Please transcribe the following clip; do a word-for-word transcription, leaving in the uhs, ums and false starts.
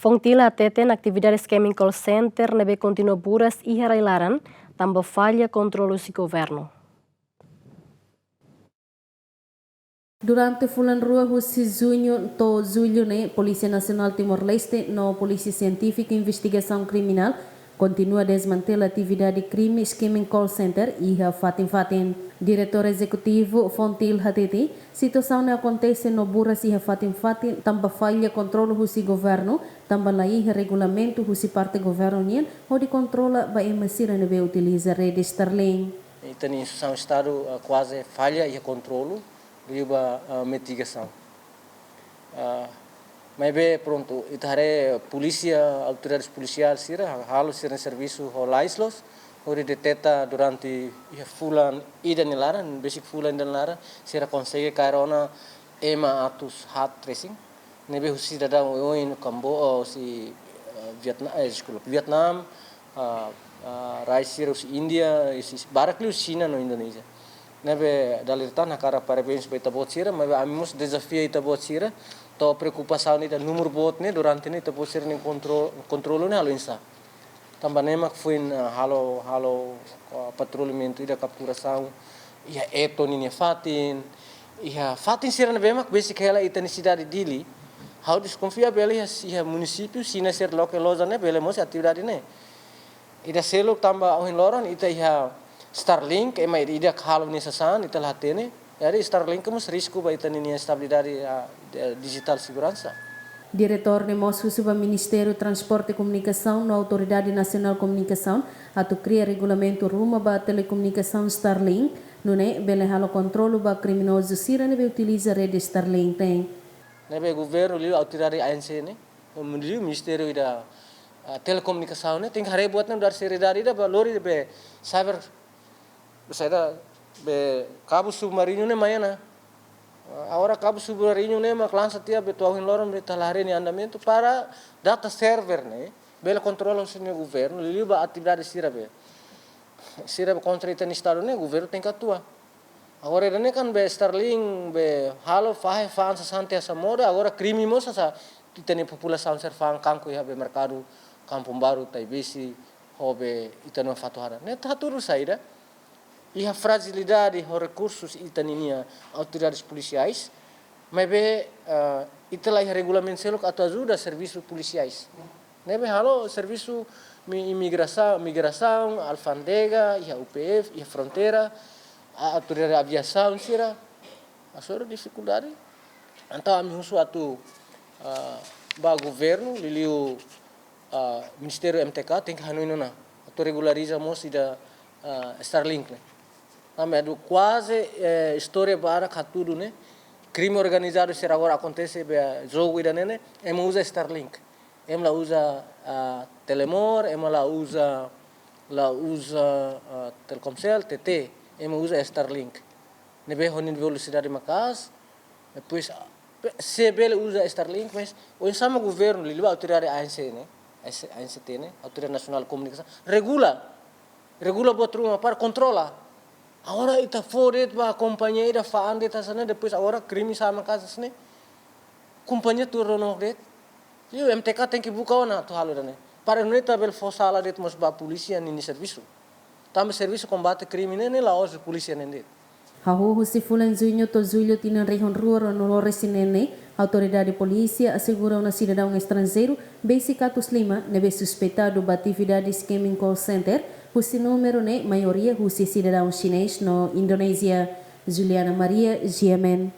Fontil hateten atividade scamming call center ne'ebé kontinua buras iha rai-laran, tanba falla kontrolu husi governu. Durante fulan rua husi Juñu to'o Jullu ne'e, Polísia Nasionál Timor-Leste no Polísia Sientífika Investigasaun Kriminál kontinua desmantela atividade krime scamming call center iha fatin-fatin. Diretór Ezekutivu Fontil hateten, situasaun ne'e akontese no buras iha fatin-fatin tanba falla kontrolu husi governu, tanba laiha regulamentu husi parte governu nian hodi kontrola ba ema sira ne'ebé utiliza rede Starlink. Ita-nia instituisaun Estadu, ah, kuaze falla iha kontrolu, liuliu ba, ah, mitigasaun. Ah, maibé prontu, ita haree polísia, autoridades polisiais sira, ha-, halo sira-nia servisu ho lais loos, hodi deteta durante iha fulan ida nia laran, besik fulan ida nia laran, sira konsege kaer ona ema atus haat resin, ne'ebé husi sidadaun oioin Kambo-, oh, husi, eh, Vietna-, eh, deskulpa, Vietnam, ah, ah, rai sira husi Índia, husi barak liu Xina no Indonézia. Ne'ebé dala ida tan hakarak parabéns ba ita-boot sira, maibé ami mós dezafia ita-boot sira, to'o preokupasaun ida númeru boot ne'e, durante ne'e ita-boot sira-nia kontro-, kontrolu ne'e halo oinsá. Tanba ne'e mak foin, ah, halo, halo, ah, patrullamentu ida kapturasaun iha Eto ninia fatin, iha fatin sira ne'ebé mak besik hela ita-nia sidade Dili. Ha'u deskonfia bele iha, iha munisípiu Xina sira loke loja ne'e bele mós atividade ne'e. Ida seluk tanba ohin loron ita iha Starlink, ema ida, ida halo nia sasán, ita la hatene. Jadi Starlink mós risku ba ita-nia estabilidade, ah, de-, dijitál seguransa. Diretór ne'e mós husu ba Ministériu Transporte Komunikasaun no Autoridade Nasionál Komunikasaun atu kria regulamentu ruma ba telekomunikasaun Starlink, nune'e bele halo kontrolu ba kriminozu sira ne'ebé utiliza rede Starlink ne'e. Ne'ebé governu liu autoridade A N C ne'e, liu Ministériu ida, ah, Telekomunikasaun ne'e, tenke haree buat ne'e nu'udar seriedade ida ba lori be cyber, saida, be kabu submarinu ne'e mai ona. Agora kabu submarinu ne'e mak lansa tiha be to'o ohin loron be ita la haree nia andamentu para data server ne'e bele kontrola husi nia governu, liuliu ba atividade sira be. Sira be kontra ita-nia Estadu ne'e, governu tenke atua. Agora ida-ne'e kan be Starlink be halo fahe fa'an sasán tiha hanesan moda, agora krime mós hanesan ita-nia populasaun sira fa'an kanku iha be merkadu Kampung Baru, Taibesi, ho be ita-nia Fatuhada. Ne'e ita hatudu saida? Iha frajilidade ho rekursus ita ninia autoridades polisiais, maibé, eh, ita la iha regulamentu seluk atu ajuda servisu polisiais. Ne'ebé halo servisu mi-, imigrasa-, migrasaun, alfándega, iha U P F, iha fronteira, a-, autoridade aviasaun sira, hasoru difikuldade. Entaun ami husu atu, ah, ba governu, liuliu, ah, Ministériu M T K, tenke hanoin ona atu regulariza mós ida, ah, Starlink ne'e. Tanba adu kuaze, eh, istória barak hatudu ne'e, krime organizadu sira agora akontese be jogu ida-ne'e ne'e, ema uza Starlink. Ema la uza, ah, Telemor, ema la uza, la uza, ah, Telkomcel, T T, ema uza Starlink. Ne'ebé ho nia velosidade maka'as, depois, ah, pe-, se bele uza Starlink, mas oinsá mak governu, liuliu autoridade A N C ne'e, A N C T ne'e, Autoridade Nasionál Komunikasaun, regula, regula buat ruma para kontrola. Agora ita fó de'it ba kompañia ida fa'an de'it hanesan ne'e, depois agora krime sama kasus ne'e. Kompañia tuur rona de'it. Liu M T K tenke buka ona atu halo ida-ne'e. Para nune'e ita bele fó sala de'it mós ba polísia ninia servisu. Tanba servisu kombate krime ne'e, ne'e la'ós polísia nian de'it. Hahú husi fulan Juñu to'o Jullu tinan rihun rua ruanulu-resin-neen ne'e, autoridade polísia asegura ona sidadaun estranjeiru besik atus lima ne'ebé suspeitadu ba atividade scamming call center, husi númeru ne'e maioria husi sidadaun xinés no Indonézia. Juliana Maria, G M N.